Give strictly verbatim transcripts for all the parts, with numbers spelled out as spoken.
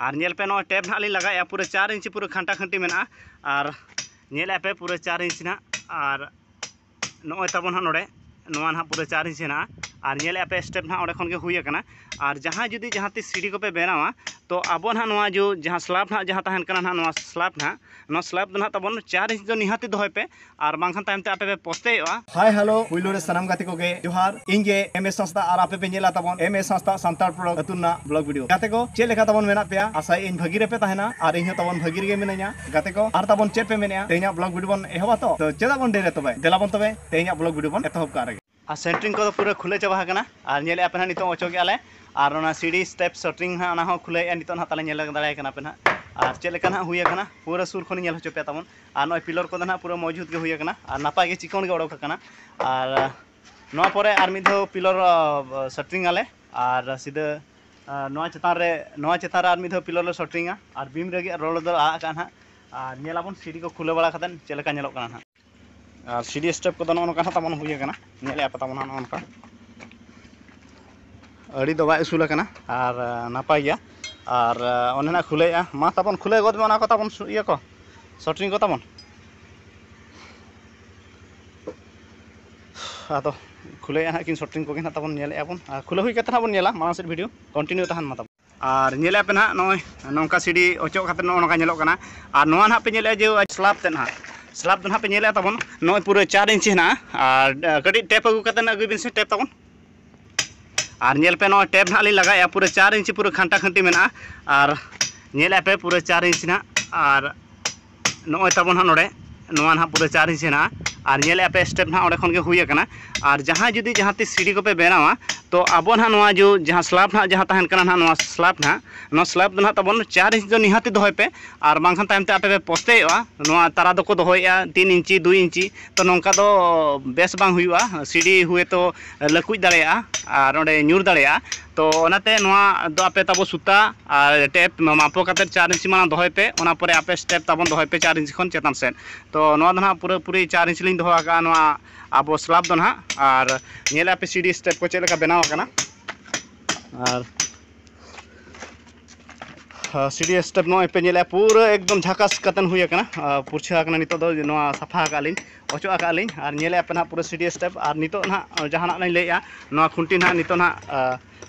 ᱟᱨ ᱧᱮᱞ ᱯᱮ, ᱱᱚᱜᱼᱚᱭ ᱴᱮᱯ ᱱᱟᱦᱟᱜ ᱞᱤᱧ ᱞᱟᱜᱟᱭᱮᱫᱼᱟ, ᱯᱩᱨᱟᱹ ᱪᱟᱨ ᱤᱧᱪᱤ ᱯᱩᱨᱟᱹ ᱠᱷᱟᱱᱴᱟ ᱠᱷᱟᱹᱱᱴᱤ ᱢᱮᱱᱟᱜᱼᱟ᱾ ᱟᱨ ᱧᱮᱞᱮᱫᱼᱟ ᱯᱮ, ᱯᱩᱨᱟᱹ ᱪᱟᱨ ᱤᱧᱪᱤ ᱱᱟᱦᱟᱜ᱾ ᱟᱨ ᱱᱚᱜᱼᱚᱭ ᱛᱟᱵᱚᱱ ᱦᱟᱸᱜ ᱱᱚᱰᱮ ᱱᱚᱣᱟ ᱱᱟᱦᱟᱜ ᱯᱩᱨᱟᱹ ᱪᱟᱨ ᱤᱧᱪᱤ ᱦᱮᱱᱟᱜᱼᱟ᱾ ᱟᱨ ᱧᱮᱞᱮᱫᱼᱟ ᱯᱮ, ᱥᱴᱮᱯ ᱱᱟᱦᱟᱜ ᱚᱸᱰᱮ ᱠᱷᱚᱱ ᱜᱮ ᱦᱩᱭ ᱟᱠᱟᱱᱟ᱾ ᱟᱨ ᱡᱟᱦᱟᱸᱭ ᱡᱩᱫᱤ ᱡᱟᱦᱟᱸ ᱛᱤᱥ ᱥᱤᱲᱤ ᱠᱚᱯᱮ ᱵᱮᱱᱟᱣᱟ, ᱛᱚ ᱟᱵᱚ ᱱᱟᱦᱟᱜ ᱱᱚᱣᱟ ᱡᱚ ᱡᱟᱦᱟᱸ ᱥᱞᱟᱵ ᱱᱟᱦᱟᱜ ᱡᱟᱦᱟᱸ ᱛᱟᱦᱮᱱ ᱠᱟᱱᱟ ᱱᱟᱦᱟᱜ, ᱱᱚᱣᱟ ᱥᱞᱟᱵ ᱱᱟᱦᱟᱜ, ᱱᱚᱣᱟ ᱥᱞᱟᱵ ᱫᱚ ᱱᱟᱦᱟᱜ ᱛᱟᱵᱚᱱ ᱪᱟᱨ ᱤᱧᱪᱤ ᱫᱚ ᱱᱤᱦᱟᱹᱛ ᱫᱚᱦᱚᱭ ᱯᱮ, ᱟᱨ ᱵᱟᱝᱠᱷᱟᱱ ᱛᱟᱭᱚᱢ ᱛᱮ ᱟᱯᱮ ᱯᱮ ᱯᱚᱥᱛᱟᱭᱚᱜᱼᱟ᱾ ᱦᱟᱭ ᱦᱮᱞᱳ, ᱯᱩᱭᱞᱩ ᱨᱮ ᱥᱟᱱᱟᱢ ᱜᱟᱛᱮ ᱠᱚᱜᱮ ᱡᱚᱦᱟᱨ᱾ ᱤᱧ ᱜᱮ ᱮᱢ ᱮᱥ ᱦᱟᱸᱥᱫᱟ ᱟᱨ ᱟᱯᱮ ᱯᱮ ᱧᱮᱞᱟ ᱛᱟᱵᱚᱱ ᱮᱢ ᱮᱥ ᱦᱟᱸᱥᱫᱟ ᱥᱟᱱᱛᱟᱲ ᱯᱨᱚᱰᱟᱠᱴ ᱟᱹᱛᱩ ᱨᱮᱱᱟᱜ ᱵᱞᱚᱜ ᱵᱷᱤᱰᱤᱭᱳ᱾ ᱜᱟᱛᱮ ᱠᱚ, ᱪᱮᱫ ᱞᱮᱠᱟ ᱛᱟᱵᱚᱱ ᱢᱮᱱᱟᱜ ᱯᱮᱭᱟ? ᱟᱥᱟᱭᱟᱹᱧ ᱵᱷᱟᱹᱜᱤ ᱨᱮᱯᱮ ᱛᱟᱦᱮᱱᱟ ᱟᱨ ᱤᱧ ᱦᱚᱸ ᱛᱟᱵᱚᱱ ᱵᱷᱟᱹᱜᱤ ᱨᱮᱜᱮ ᱢᱤᱱᱟᱹᱧᱟ᱾ ᱜᱟᱛᱮ ᱠᱚ, ᱟᱨ ᱛᱟᱵᱚᱱ ᱪᱮᱫ ᱯᱮ ᱢᱮᱱᱮᱜᱼᱟ? ᱛᱮᱦᱮᱧᱟᱜ ᱵᱞᱚᱜ ᱵᱷᱤᱰᱤᱭᱳ ᱵᱚᱱ ᱮᱦᱚᱵᱟ ᱛᱚ? ᱛᱚ ᱪᱮᱫᱟᱜ ᱵᱚᱱ ᱰᱮᱨᱤᱭᱟ ᱛᱚᱵᱮ? ᱫᱮᱞᱟ ᱵᱚᱱ ᱛᱚᱵᱮ ᱛᱮᱦᱮᱧᱟᱜ ᱵᱞᱚᱜ ᱵᱷᱤᱰᱤᱭᱳ ᱵᱚᱱ ᱮᱛᱚᱦᱚᱵ ᱠᱟᱜ ᱨᱮᱜᱮ᱾ ᱟᱨ ᱥᱮᱱᱴᱨᱤᱝ ᱠᱚᱫᱚ ᱯᱩᱨᱟᱹ ᱠᱷᱩᱞᱟᱹ ᱪᱟᱵᱟ ᱟᱠᱟᱱᱟ᱾ ᱟᱨ ᱧᱮᱞᱮᱫᱼᱟ ᱯᱮ ᱱᱟᱦᱟᱜ, ᱱᱤᱛᱚᱜ ᱚᱪᱚᱜᱮᱜᱼᱟ ᱞᱮ᱾ ᱟᱨ ᱚᱱᱟ ᱥᱤᱲᱤ ᱥᱴᱮᱯ ᱥᱮᱱᱴᱨᱤᱝ ᱱᱟᱦᱟᱜ, ᱚᱱᱟ ᱦᱚᱸ ᱠᱷᱩᱞᱟᱹᱭᱮᱫᱼᱟ ᱱᱤᱛᱚᱜ ᱱᱟᱦᱟᱜ᱾ ᱛᱟᱦᱞᱮ ᱧᱮᱞ ᱫᱟᱲᱮᱭᱟᱜ ᱠᱟᱱᱟ ᱯᱮ ᱱᱟᱦᱟᱜ᱾ ᱟᱨ ᱪᱮᱫ ᱞᱮᱠᱟ ᱱᱟᱦᱟᱜ ᱦᱩᱭ ᱟᱠᱟᱱᱟ, ᱯᱩᱨᱟᱹ ᱥᱩᱨ ᱠᱷᱚᱱᱤᱧ ᱧᱮᱞ ᱦᱚᱪᱚ ᱯᱮᱭᱟ ᱛᱟᱵᱚᱱ᱾ ᱟᱨ ᱱᱚᱜᱼᱚᱭ ᱯᱤᱞᱚᱨ ᱠᱚᱫᱚ ᱱᱟᱦᱟᱜ ᱯᱩᱨᱟᱹ ᱢᱚᱡᱽᱵᱩᱛ ᱜᱮ ᱦᱩᱭ ᱟᱠᱟᱱᱟ᱾ ᱟᱨ ᱱᱟᱯᱟᱭ ᱜᱮ ᱪᱤᱠᱚᱬ ᱜᱮ ᱚᱰᱚᱠ ᱟᱠᱟᱱᱟ᱾ ᱟᱨ ᱱᱚᱣᱟ ᱯᱚᱨᱮ ᱟᱨ ᱢᱤᱫ ᱫᱷᱟᱣ ᱯᱤᱞᱚᱨ, ᱟ, ᱥᱮᱱᱴᱨᱤᱝ ᱟᱞᱮ᱾ ᱟᱨ ᱥᱤᱫᱷᱟᱹ, ᱟ, ᱱᱚᱣᱟ ᱪᱮᱛᱟᱱ ᱨᱮ, ᱱᱚᱣᱟ ᱪᱮᱛᱟᱱ ᱨᱮ ᱟᱨ ᱢᱤᱫ ᱫᱷᱟᱣ ᱯᱤᱞᱚᱨ ᱞᱮ ᱥᱮᱱᱴᱨᱤᱝᱟ᱾ ᱟᱨ ᱵᱤᱢ ᱨᱮᱜᱮ ᱨᱚᱰ ᱫᱚ ᱟᱲᱟᱜ ᱟᱠᱟᱜᱼᱟ ᱱᱟᱦᱟᱜ᱾ ᱟᱨ ᱧᱮᱞᱟᱵᱚᱱ ᱥᱤᱲᱤ ᱠᱚ ᱠᱷᱩᱞᱟᱹᱣ ᱵᱟᱲᱟ ᱠᱟᱛᱮᱫ ᱪᱮᱫ ᱞᱮᱠᱟ ᱧᱮᱞᱚᱜ ᱠᱟᱱᱟ ᱱᱟᱦᱟᱜ᱾ ᱟᱨ ᱥᱤᱲᱤ ᱥᱴᱮᱯ ᱠᱚᱫᱚ ᱱᱚᱜᱼᱚ ᱱᱚᱝᱠᱟ ᱱᱟᱦᱟᱜ ᱛᱟᱵᱚᱱ ᱦᱩᱭ ᱟᱠᱟᱱᱟ᱾ ᱧᱮᱞᱮᱫᱼᱟ ᱯᱮ ᱛᱟᱵᱚᱱ ᱱᱟᱦᱟᱜ ᱱᱚᱜᱼᱚ ᱱᱚᱝᱠᱟ᱾ ᱟᱹᱰᱤ ᱫᱚ ᱵᱟᱭ ᱩᱥᱩᱞ ᱟᱠᱟᱱᱟ ᱟᱨ, ᱟ, ᱱᱟᱯᱟᱭ ᱜᱮᱭᱟ᱾ ᱟᱨ, ᱟ, ᱚᱱᱮ ᱱᱟᱜ ᱠᱷᱩᱞᱟᱹᱭᱮᱫᱼᱟ, ᱢᱟ ᱛᱟᱵᱚᱱ ᱠᱷᱩᱞᱟᱹᱣ ᱜᱚᱫ ᱢᱮ ᱚᱱᱟ ᱠᱚ ᱛᱟᱵᱚᱱ ᱥᱩ-, ᱤᱭᱟᱹ ᱠᱚ, ᱥᱮᱱᱴᱨᱤᱝ ᱠᱚ ᱛᱟᱵᱚᱱ᱾ ᱟᱫᱚ ᱠᱷᱩᱞᱟᱹᱭᱮᱫᱼᱟ ᱱᱟᱦᱟᱜ ᱠᱤᱱ ᱥᱮᱱᱴᱨᱤᱝ ᱠᱚᱜᱮ ᱱᱟᱦᱟᱜ ᱛᱟᱵᱚᱱ ᱧᱮᱞᱮᱫᱼᱟ ᱵᱚᱱ᱾ ᱟᱨ ᱠᱷᱩᱞᱟᱹᱣ ᱦᱩᱭ ᱠᱟᱛᱮ ᱱᱟᱦᱟᱜ ᱵᱚᱱ ᱧᱮᱞᱟ, ᱢᱟᱲᱟᱝ ᱥᱮᱫ ᱵᱷᱤᱰᱤᱭᱳ ᱠᱚᱱᱴᱤᱱᱤᱭᱩ ᱛᱟᱦᱮᱱ ᱢᱟ ᱛᱟᱵᱚᱱ᱾ ᱟᱨ ᱧᱮᱞᱮᱫᱼᱟ ᱯᱮ ᱱᱟᱦᱟᱜ ᱱᱚᱜᱼᱚᱭ ᱱᱚᱝᱠᱟ ᱥᱤᱲᱤ ᱚᱪᱚᱜ ᱠᱟᱛᱮ ᱱᱚᱜᱼᱚ ᱱᱚᱝᱠᱟ ᱧᱮᱞᱚᱜ ᱠᱟᱱᱟ᱾ ᱟᱨ ᱱᱚᱣᱟ ᱱᱟᱦᱟᱜ ᱯᱮ ᱧᱮᱞᱮᱫᱼᱟ ᱡᱮ ᱥᱞᱟᱵ ᱛᱮ ᱱᱟᱦᱟᱜ, ᱥᱞᱟᱵ ᱫᱚ ᱱᱟᱦᱟᱜ ᱯᱮ ᱧᱮᱞᱮᱫᱼᱟ ᱛᱟᱵᱚᱱ ᱱᱚᱜᱼᱚᱭ ᱯᱩᱨᱟᱹ ᱪᱟᱨ ᱤᱧᱪᱤ ᱦᱮᱱᱟᱜᱼᱟ᱾ ᱟᱨ ᱠᱟᱹᱴᱤᱡ ᱴᱮᱯ ᱟᱹᱜᱩ ᱠᱟᱛᱮ ᱟᱹᱜᱩᱭ ᱵᱤᱱ ᱥᱮ, ᱴᱮᱯ ᱛᱟᱵᱚᱱ᱾ ᱟᱨ ᱧᱮᱞ ᱯᱮ, ᱱᱚᱜᱼᱚᱭ ᱴᱮᱯ ᱱᱟᱦᱟᱜ ᱞᱤᱧ ᱞᱟᱜᱟᱭᱮᱫᱼᱟ, ᱯᱩᱨᱟᱹ ᱪᱟᱨ ᱤᱧᱪᱤ ᱯᱩᱨᱟᱹ ᱠᱷᱟᱱᱴᱟ ᱠᱷᱟᱹᱱᱴᱤ ᱢᱮᱱᱟᱜᱼᱟ᱾ ᱟᱨ ᱧᱮᱞᱮᱫᱼᱟ ᱯᱮ ᱯᱩᱨᱟᱹ ᱪᱟᱨ ᱤᱧᱪᱤ ᱱᱟᱦᱟᱜ᱾ ᱟᱨ ᱱᱚᱜᱼᱚᱭ ᱛᱟᱵᱚᱱ ᱦᱟᱸᱜ ᱱᱚᱰᱮ ᱱᱚᱣᱟ ᱱᱟᱦᱟᱜ ᱯᱩᱨᱟᱹ ᱪᱟᱨ ᱤᱧᱪᱤ ᱦᱮᱱᱟᱜᱼᱟ᱾ ᱟᱨ ᱧᱮᱞᱮᱫᱼᱟ ᱯᱮ ᱥᱴᱮᱯ ᱱᱟᱦᱟᱜ ᱚᱸᱰᱮ ᱠᱷᱚᱱ ᱜᱮ ᱦᱩᱭ ᱟᱠᱟᱱᱟ᱾ ᱟᱨ ᱡᱟᱦᱟᱸᱭ ᱡᱩᱫᱤ ᱡᱟᱦᱟᱸ ᱛᱤᱥ ᱥᱤᱲᱤ ᱠᱚᱯᱮ ᱵᱮᱱᱟᱣᱟ, ᱛᱚ ᱟᱵᱚ ᱱᱟᱦᱟᱜ ᱱᱚᱣᱟ ᱡᱚ ᱡᱟᱦᱟᱸ ᱥᱞᱟᱵ ᱱᱟᱦᱟᱜ ᱡᱟᱦᱟᱸ ᱛᱟᱦᱮᱱ ᱠᱟᱱᱟ ᱱᱟᱦᱟᱜ, ᱱᱚᱣᱟ ᱥᱞᱟᱵ ᱱᱟᱦᱟᱜ, ᱱᱚᱣᱟ ᱥᱞᱟᱵ ᱫᱚ ᱱᱟᱦᱟᱜ ᱛᱟᱵᱚᱱ ᱪᱟᱨ ᱤᱧᱪᱤ ᱫᱚ ᱱᱤᱦᱟᱹᱛᱤ ᱫᱚᱦᱚᱭ ᱯᱮ᱾ ᱟᱨ ᱵᱟᱝᱠᱷᱟᱱ ᱛᱟᱭᱚᱢ ᱛᱮ ᱟᱯᱮ ᱯᱮ ᱯᱚᱥᱛᱟᱭᱚᱜᱼᱟ᱾ ᱱᱚᱣᱟ ᱛᱟᱨᱟ ᱫᱚᱠᱚ ᱫᱚᱦᱚᱭᱮᱫᱼᱟ ᱛᱤᱱ ᱤᱧᱪᱤ, ᱫᱩᱭ ᱤᱧᱪᱤ, ᱛᱚ ᱱᱚᱝᱠᱟ ᱫᱚ ᱵᱮᱥ ᱵᱟᱝ ᱦᱩᱭᱩᱜᱼᱟ᱾ ᱥᱤᱲᱤ ᱦᱩᱭᱛᱚ ᱞᱟᱹᱠᱩᱡ ᱫᱟᱲᱮᱭᱟᱜᱼᱟ ᱟᱨ ᱚᱸᱰᱮ ᱧᱩᱨ ᱫᱟᱲᱮᱭᱟᱜᱼᱟ᱾ ᱛᱚ ᱚᱱᱟᱛᱮ ᱱᱚᱣᱟ ᱫᱚ ᱟᱯᱮ ᱛᱟᱵᱚ ᱥᱩᱛᱟ ᱟᱨ ᱴᱮᱯ ᱢᱟᱯᱚ ᱠᱟᱛᱮ ᱪᱟᱨ ᱤᱧᱪᱤ ᱢᱟᱲᱟᱝ ᱫᱚᱦᱚᱭ ᱯᱮ, ᱚᱱᱟ ᱯᱚᱨᱮ ᱟᱯᱮ ᱥᱴᱮᱯ ᱛᱟᱵᱚᱱ ᱫᱚᱦᱚᱭ ᱯᱮ ᱪᱟᱨ ᱤᱧᱪᱤ ᱠᱷᱚᱱ ᱪᱮᱛᱟᱱ ᱥᱮᱫ᱾ ᱛᱚ ᱱᱚᱣᱟ ᱫᱚ ᱱᱟᱦᱟᱜ ᱯᱩᱨᱟᱹᱯᱩᱨᱤ ᱪᱟᱨ ᱤᱧᱪᱤ ᱞᱤᱧ ᱫᱚᱦᱚ ᱟᱠᱟᱫᱼᱟ ᱱᱚᱣᱟ ᱟᱵᱚ ᱥᱞᱟᱵ ᱫᱚ ᱱᱟᱦᱟᱜ᱾ ᱟᱨ ᱧᱮᱞᱮᱫᱼᱟ ᱯᱮ ᱥᱤᱲᱤ ᱥᱴᱮᱯ ᱠᱚ ᱪᱮᱫ ᱞᱮᱠᱟ ᱵᱮᱱᱟᱣ ᱟᱠᱟᱱᱟ᱾ ᱟᱨ ᱥᱤᱰᱤ ᱥᱴᱮᱯ ᱱᱚᱜᱼᱚᱭ ᱯᱮ ᱧᱮᱞᱮᱫᱼᱟ, ᱯᱩᱨᱟᱹ ᱮᱠᱫᱚᱢ ᱡᱷᱟᱠᱟᱥ ᱠᱟᱛᱮᱱ ᱦᱩᱭ ᱟᱠᱟᱱᱟ᱾ ᱟᱨ ᱯᱩᱨᱪᱷᱟᱹ ᱟᱠᱟᱱᱟ᱾ ᱱᱤᱛᱚᱜ ᱫᱚ ᱱᱚᱣᱟ ᱥᱟᱯᱷᱟ ᱟᱠᱟᱫ ᱞᱤᱧ, ᱚᱪᱚᱜ ᱟᱠᱟᱫ ᱞᱤᱧ᱾ ᱟᱨ ᱧᱮᱞᱮᱫᱼᱟ ᱯᱮ ᱱᱟᱦᱟᱜ ᱯᱩᱨᱟᱹ ᱥᱤᱰᱤ ᱥᱴᱮᱯ᱾ ᱟᱨ ᱱᱤᱛᱚᱜ ᱱᱟᱦᱟᱜ ᱡᱟᱦᱟᱱᱟᱜ ᱞᱤᱧ ᱞᱟᱹᱭᱮᱫᱼᱟ, ᱱᱚᱣᱟ ᱠᱷᱩᱱᱴᱤ ᱱᱟᱦᱟᱜ ᱱᱤᱛᱚᱜ ᱱᱟᱦᱟᱜ, ᱟ,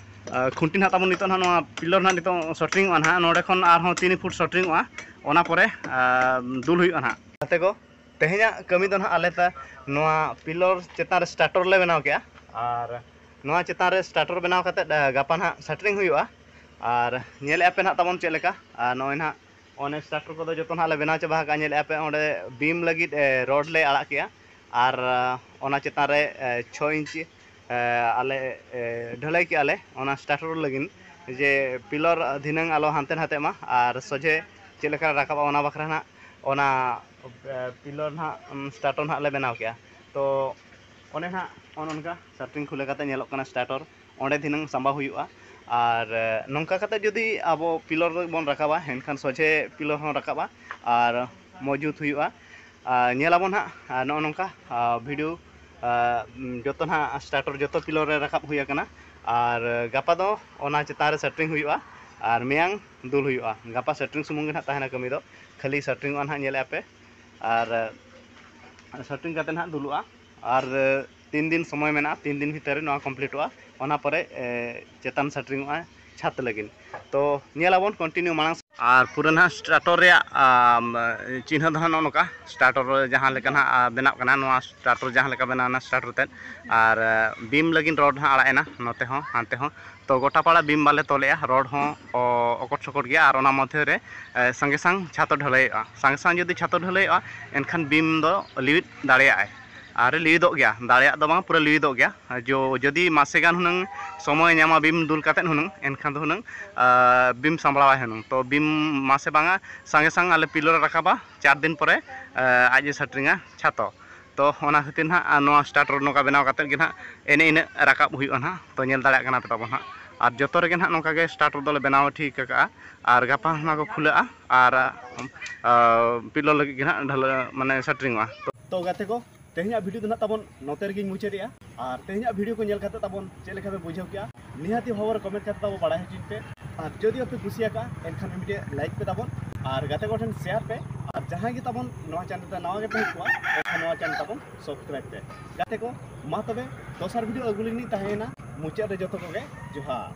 ᱟ, ᱠᱷᱩᱱᱴᱤ ᱱᱟᱦᱟᱜ ᱛᱟᱵᱚᱱ ᱱᱤᱛᱚᱜ ᱱᱟᱦᱟᱜ ᱱᱚᱣᱟ ᱯᱤᱞᱚᱨ ᱱᱟᱦᱟᱜ ᱱᱤᱛᱚᱜ ᱥᱚᱴᱨᱤᱝ ᱚᱜᱼᱟ ᱱᱟᱦᱟᱜ᱾ ᱱᱚᱰᱮ ᱠᱷᱚᱱ ᱟᱨᱦᱚᱸ ᱛᱤᱱ ᱯᱷᱩᱴ ᱥᱚᱴᱨᱤᱝ ᱚᱜᱼᱟ, ᱚᱱᱟ ᱯᱚᱨᱮ, ᱟ, ᱫᱩᱞ ᱦᱩᱭᱩᱜᱼᱟ ᱱᱟᱦᱟᱜ᱾ ᱜᱟᱛᱮ ᱠᱚ, ᱛᱮᱦᱮᱧᱟᱜ ᱠᱟᱹᱢᱤ ᱫᱚ ᱱᱟᱦᱟᱜ ᱟᱞᱮ ᱯᱮ ᱱᱚᱣᱟ ᱯᱤᱞᱚᱨ ᱪᱮᱛᱟᱱ ᱨᱮ ᱥᱴᱟᱨᱴᱚᱨ ᱞᱮ ᱵᱮᱱᱟᱣ ᱠᱮᱜᱼᱟ᱾ ᱟᱨ ᱱᱚᱣᱟ ᱪᱮᱛᱟᱱ ᱨᱮ ᱥᱴᱟᱨᱴᱚᱨ ᱵᱮᱱᱟᱣ ᱠᱟᱛᱮᱫ, ᱟ, ᱜᱟᱯᱟ ᱱᱟᱦᱟᱜ ᱥᱮᱴᱨᱤᱝ ᱦᱩᱭᱩᱜᱼᱟ᱾ ᱟᱨ ᱧᱮᱞᱮᱫᱼᱟ ᱯᱮ ᱱᱟᱦᱟᱜ ᱛᱟᱵᱚᱱ ᱪᱮᱫ ᱞᱮᱠᱟ᱾ ᱟᱨ ᱱᱚᱜᱼᱚᱭ ᱱᱟᱦᱟᱜ ᱚᱱᱮ ᱥᱴᱟᱨᱴᱚᱨ ᱠᱚᱫᱚ ᱡᱚᱛᱚ ᱱᱟᱦᱟᱜ ᱞᱮ ᱵᱮᱱᱟᱣ ᱪᱟᱵᱟ ᱟᱠᱟᱫᱼᱟ᱾ ᱧᱮᱞᱮᱫᱼᱟ ᱯᱮ ᱚᱸᱰᱮ ᱵᱤᱢ ᱞᱟᱹᱜᱤᱫ, ᱮ, ᱨᱚᱰ ᱞᱮ ᱟᱲᱟᱜ ᱠᱮᱜᱼᱟ᱾ ᱟᱨ, ᱟ, ᱚᱱᱟ ᱪᱮᱛᱟᱱ ᱨᱮ, ᱮ, ᱪᱷᱚ ᱤᱧᱪᱤ, ᱮ, ᱟᱞᱮ, ᱮ, ᱰᱷᱟᱹᱞᱟᱹᱭ ᱠᱮᱜᱼᱟ ᱞᱮ ᱚᱱᱟ ᱥᱴᱟᱨᱴᱚᱨ ᱞᱟᱹᱜᱤᱫ, ᱡᱮ ᱯᱤᱞᱚᱨ ᱫᱷᱤᱱᱟᱹᱝ ᱟᱞᱚ ᱦᱟᱱᱛᱮ ᱱᱟᱛᱮᱜ ᱢᱟ᱾ ᱟᱨ ᱥᱚᱡᱷᱮ ᱪᱮᱫ ᱞᱮᱠᱟ ᱨᱟᱠᱟᱵᱼᱟ ᱚᱱᱟ ᱵᱟᱠᱷᱨᱟ ᱱᱟᱦᱟᱜ ᱚᱱᱟ, ᱮ, ᱯᱤᱞᱚᱨ ᱱᱟᱦᱟᱜ, ᱩᱢ, ᱥᱴᱟᱨᱴᱚᱨ ᱱᱟᱦᱟᱜ ᱞᱮ ᱵᱮᱱᱟᱣ ᱠᱮᱜᱼᱟ᱾ ᱛᱚ ᱚᱱᱮ ᱱᱟᱦᱟᱜ ᱚᱱᱮ ᱚᱱᱠᱟ ᱥᱟᱴᱨᱤᱝ ᱠᱷᱩᱞᱟᱹ ᱠᱟᱛᱮ ᱧᱮᱞᱚᱜ ᱠᱟᱱᱟ ᱥᱴᱟᱨᱴᱚᱨ, ᱚᱸᱰᱮ ᱫᱷᱤᱱᱟᱹᱝ ᱥᱟᱢᱵᱟᱣ ᱦᱩᱭᱩᱜᱼᱟ᱾ ᱟᱨ, ᱮ, ᱱᱚᱝᱠᱟ ᱠᱟᱛᱮ ᱡᱩᱫᱤ ᱟᱵᱚ ᱯᱤᱞᱚᱨ ᱵᱚᱱ ᱨᱟᱠᱟᱵᱟ, ᱮᱱᱠᱷᱟᱱ ᱥᱚᱡᱷᱮ ᱯᱤᱞᱚᱨ ᱦᱚᱸ ᱨᱟᱠᱟᱵᱟ ᱟᱨ ᱢᱚᱡᱽᱵᱩᱛ ᱦᱩᱭᱩᱜᱼᱟ᱾ ᱟᱨ ᱧᱮᱞ ᱟᱵᱚᱱ ᱦᱟᱸᱜ, ᱟᱨ ᱱᱚᱜᱼᱚ ᱱᱚᱝᱠᱟ, ᱟᱨ, ᱵᱷᱤᱰᱤᱭᱳ, ᱟᱨ, ᱡᱚᱛᱚ ᱱᱟᱦᱟᱜ ᱥᱴᱟᱨᱴᱚᱨ ᱡᱚᱛᱚ ᱯᱤᱞᱚᱨ ᱨᱮ ᱨᱟᱠᱟᱵ ᱦᱩᱭ ᱟᱠᱟᱱᱟ᱾ ᱟᱨ ᱜᱟᱯᱟ ᱫᱚ ᱚᱱᱟ ᱪᱮᱛᱟᱱ ᱨᱮ ᱥᱮᱴᱨᱤᱝ ᱦᱩᱭᱩᱜᱼᱟ ᱟᱨ ᱢᱮᱭᱟᱝ ᱫᱩᱞ ᱦᱩᱭᱩᱜᱼᱟ᱾ ᱜᱟᱯᱟ ᱥᱮᱴᱨᱤᱝ ᱥᱩᱢᱩᱝ ᱜᱮ ᱱᱟᱦᱟᱜ ᱛᱟᱦᱮᱱᱟ ᱠᱟᱹᱢᱤ ᱫᱚ, ᱠᱷᱟᱹᱞᱤ ᱥᱮᱴᱨᱤᱝᱚᱜᱼᱟ ᱱᱟᱦᱟᱜ, ᱧᱮᱞᱮᱫᱼᱟ ᱯᱮ᱾ ᱟᱨ ᱥᱮᱴᱨᱤᱝ ᱠᱟᱛᱮ ᱱᱟᱦᱟᱜ ᱫᱩᱞᱩᱜᱼᱟ᱾ ᱟᱨ ᱛᱤᱱ ᱫᱤᱱ ᱥᱚᱢᱚᱭ ᱢᱮᱱᱟᱜᱼᱟ, ᱛᱤᱱ ᱫᱤᱱ ᱵᱷᱤᱛᱟᱹᱨ ᱨᱮ ᱱᱚᱣᱟ ᱠᱚᱢᱯᱞᱤᱴᱚᱜᱼᱟ᱾ ᱚᱱᱟ ᱯᱚᱨᱮ, ᱮ, ᱪᱮᱛᱟᱱ ᱥᱮᱴᱨᱤᱝᱚᱜᱼᱟ ᱪᱷᱟᱛ ᱞᱟᱹᱜᱤᱫ᱾ ᱛᱚ ᱧᱮᱞ ᱟᱵᱚᱱ ᱠᱚᱱᱴᱤᱱᱤᱭᱩ ᱢᱟᱲᱟᱝ ᱥᱮᱫ᱾ ᱟᱨ ᱯᱩᱨᱟᱹ ᱱᱟᱦᱟᱜ ᱥᱴᱟᱨᱴᱚᱨ ᱨᱮᱭᱟᱜ, ᱟᱢ, ᱪᱤᱱᱦᱟᱹ ᱫᱚ ᱱᱟᱦᱟᱜ ᱱᱚᱜᱼᱚ ᱱᱚᱝᱠᱟ ᱥᱴᱟᱨᱴᱚᱨ ᱡᱟᱦᱟᱸ ᱞᱮᱠᱟ ᱱᱟᱦᱟᱜ, ᱟ, ᱵᱮᱱᱟᱜ ᱠᱟᱱᱟ, ᱱᱚᱣᱟ ᱥᱴᱟᱨᱴᱚᱨ ᱡᱟᱦᱟᱸ ᱞᱮᱠᱟ ᱵᱮᱱᱟᱣ ᱮᱱᱟ ᱥᱴᱟᱨᱴᱚᱨ ᱛᱮᱫ, ᱟᱨ, ᱟ, ᱵᱤᱢ ᱞᱟᱹᱜᱤᱫ ᱨᱚᱰ ᱱᱟᱦᱟᱜ ᱟᱲᱟᱜ ᱮᱱᱟ ᱱᱚᱛᱮ ᱦᱚᱸ ᱦᱟᱱᱛᱮ ᱦᱚᱸ᱾ ᱛᱚ ᱜᱚᱴᱟ ᱯᱟᱲᱟ ᱵᱤᱢ ᱵᱟᱞᱮ ᱛᱚᱞᱮᱜᱼᱟ, ᱨᱚᱰ ᱦᱚᱸ, ᱚ, ᱚᱠᱚᱴ ᱥᱚᱠᱚᱴ ᱜᱮᱭᱟ᱾ ᱟᱨ ᱚᱱᱟ ᱢᱚᱫᱽᱫᱷᱮ ᱨᱮ, ᱮ, ᱥᱟᱸᱜᱮ ᱥᱟᱝ ᱪᱷᱟᱛᱚ ᱰᱷᱟᱹᱞᱟᱹᱭᱚᱜᱼᱟ᱾ ᱥᱟᱸᱜᱮ ᱥᱟᱝ ᱡᱩᱫᱤ ᱪᱷᱟᱛᱚ ᱰᱷᱟᱹᱞᱟᱹᱭᱚᱜᱼᱟ, ᱮᱱᱠᱷᱟᱱ ᱵᱤᱢ ᱫᱚ ᱞᱤᱣᱤᱫ ᱫᱟᱲᱮᱭᱟᱜᱼᱟᱭ᱾ ᱟᱨ ᱞᱤᱣᱤᱫᱚᱜ ᱜᱮᱭᱟ, ᱫᱟᱲᱮᱭᱟᱜ ᱫᱚ ᱵᱟᱝ, ᱯᱩᱨᱟᱹ ᱞᱤᱣᱤᱫᱚᱜ ᱜᱮᱭᱟ᱾ ᱡᱚ-, ᱡᱩᱫᱤ ᱢᱟᱥᱮ ᱜᱟᱱ ᱦᱩᱱᱟᱹᱝ ᱥᱚᱢᱚᱭ ᱧᱟᱢᱟ ᱵᱤᱢ ᱫᱩᱞ ᱠᱟᱛᱮᱫ ᱦᱩᱱᱟᱹᱝ, ᱮᱱᱠᱷᱟᱱ ᱫᱚ ᱦᱩᱱᱟᱹᱝ, ᱟ, ᱵᱤᱢ ᱥᱟᱢᱵᱲᱟᱣᱟᱭ ᱦᱩᱱᱟᱹᱝ᱾ ᱛᱚ ᱵᱤᱢ ᱢᱟᱥᱮ ᱵᱟᱝᱟ, ᱥᱟᱸᱜᱮ ᱥᱟᱝ ᱟᱞᱮ ᱯᱤᱞᱚᱨ ᱞᱮ ᱨᱟᱠᱟᱵᱟ, ᱪᱟᱨ ᱫᱤᱱ ᱯᱚᱨᱮ, ᱟ, ᱟᱡ ᱮ ᱥᱮᱴᱨᱤᱝᱟ ᱪᱷᱟᱛᱚ᱾ ᱛᱚ ᱚᱱᱟ ᱠᱷᱟᱹᱛᱤᱨ ᱱᱟᱦᱟᱜ, ᱟ, ᱱᱚᱣᱟ ᱥᱴᱟᱨᱴᱚᱨ ᱱᱚᱝᱠᱟ ᱵᱮᱱᱟᱣ ᱠᱟᱛᱮᱫ ᱜᱮ ᱱᱟᱦᱟᱜ ᱮᱱᱮ ᱤᱱᱟᱹᱜ ᱨᱟᱠᱟᱵ ᱦᱩᱭᱩᱜᱼᱟ ᱱᱟᱦᱟᱜ᱾ ᱛᱚ ᱧᱮᱞ ᱫᱟᱲᱮᱭᱟᱜ ᱠᱟᱱᱟ ᱯᱮ ᱛᱟᱵᱚᱱ ᱦᱟᱸᱜ᱾ ᱟᱨ ᱡᱚᱛᱚ ᱨᱮᱜᱮ ᱱᱟᱦᱟᱜ ᱱᱚᱝᱠᱟ ᱜᱮ ᱥᱴᱟᱨᱴᱚᱨ ᱫᱚᱞᱮ ᱵᱮᱱᱟᱣ ᱴᱷᱤᱠ ᱟᱠᱟᱜᱼᱟ᱾ ᱟᱨ ᱜᱟᱯᱟ ᱱᱚᱣᱟ ᱠᱚ ᱠᱷᱩᱞᱟᱹᱜᱼᱟ ᱟᱨ, ᱟ, ᱯᱤᱞᱚᱨ ᱞᱟᱹᱜᱤᱫ ᱜᱮ ᱱᱟᱦᱟᱜ ᱰᱷᱟᱹᱞᱟᱹ, ᱢᱟᱱᱮ ᱥᱮᱴᱨᱤᱝᱚᱜᱼᱟ᱾ ᱛᱚ ᱜᱟᱛᱮ ᱠᱚ, ᱛᱮᱦᱮᱧᱟᱜ ᱵᱷᱤᱰᱤᱭᱳ ᱫᱚ ᱱᱟᱦᱟᱜ ᱛᱟᱵᱚᱱ ᱱᱚᱛᱮ ᱨᱮᱜᱮᱧ ᱢᱩᱪᱟᱹᱫᱮᱜᱼᱟ᱾ ᱟᱨ ᱛᱮᱦᱮᱧᱟᱜ ᱵᱷᱤᱰᱤᱭᱳ ᱠᱚ ᱧᱮᱞ ᱠᱟᱛᱮ ᱛᱟᱵᱚᱱ ᱪᱮᱫ ᱞᱮᱠᱟ ᱯᱮ ᱵᱩᱡᱷᱟᱹᱣ ᱠᱮᱜᱼᱟ, ᱱᱤᱦᱟᱹᱛᱤ ᱦᱚᱵᱚᱨ ᱠᱚᱢᱮᱱᱴ ᱠᱟᱛᱮ ᱛᱟᱵᱚ ᱵᱟᱲᱟᱭ ᱦᱚᱪᱚᱧ ᱯᱮ᱾ ᱟᱨ ᱡᱩᱫᱤ ᱟᱯᱮ ᱠᱩᱥᱤᱭᱟᱠᱟᱜᱼᱟ, ᱮᱱᱠᱷᱟᱱ ᱢᱤᱫᱴᱮᱡ ᱞᱟᱭᱤᱠ ᱯᱮ ᱛᱟᱵᱚᱱ, ᱟᱨ ᱜᱟᱛᱮ ᱠᱚᱴᱷᱮᱱ ᱥᱮᱭᱟᱨ ᱯᱮ᱾ ᱟᱨ ᱡᱟᱦᱟᱸᱭ ᱜᱮ ᱛᱟᱵᱚᱱ ᱱᱚᱣᱟ ᱪᱮᱱᱮᱞ ᱨᱮ ᱱᱟᱣᱟ ᱜᱮᱯᱮ ᱦᱮᱡ ᱠᱚᱜᱼᱟ, ᱮᱱᱠᱷᱟᱱ ᱱᱚᱣᱟ ᱪᱮᱱᱮᱞ ᱛᱟᱵᱚᱱ ᱥᱟᱵᱥᱠᱨᱟᱭᱤᱵ ᱯᱮ᱾ ᱜᱟᱛᱮ ᱠᱚ, ᱢᱟ ᱛᱚᱵᱮ ᱫᱚᱥᱟᱨ ᱵᱷᱤᱰᱤᱭᱳ ᱟᱹᱜᱩ ᱞᱟᱹᱜᱤᱫ ᱛᱟᱦᱮᱸᱭᱮᱱᱟ᱾ ᱢᱩᱪᱟᱹᱫ ᱨᱮ ᱡᱚᱛᱚ ᱠᱚᱜᱮ ᱡᱚᱦᱟᱨ᱾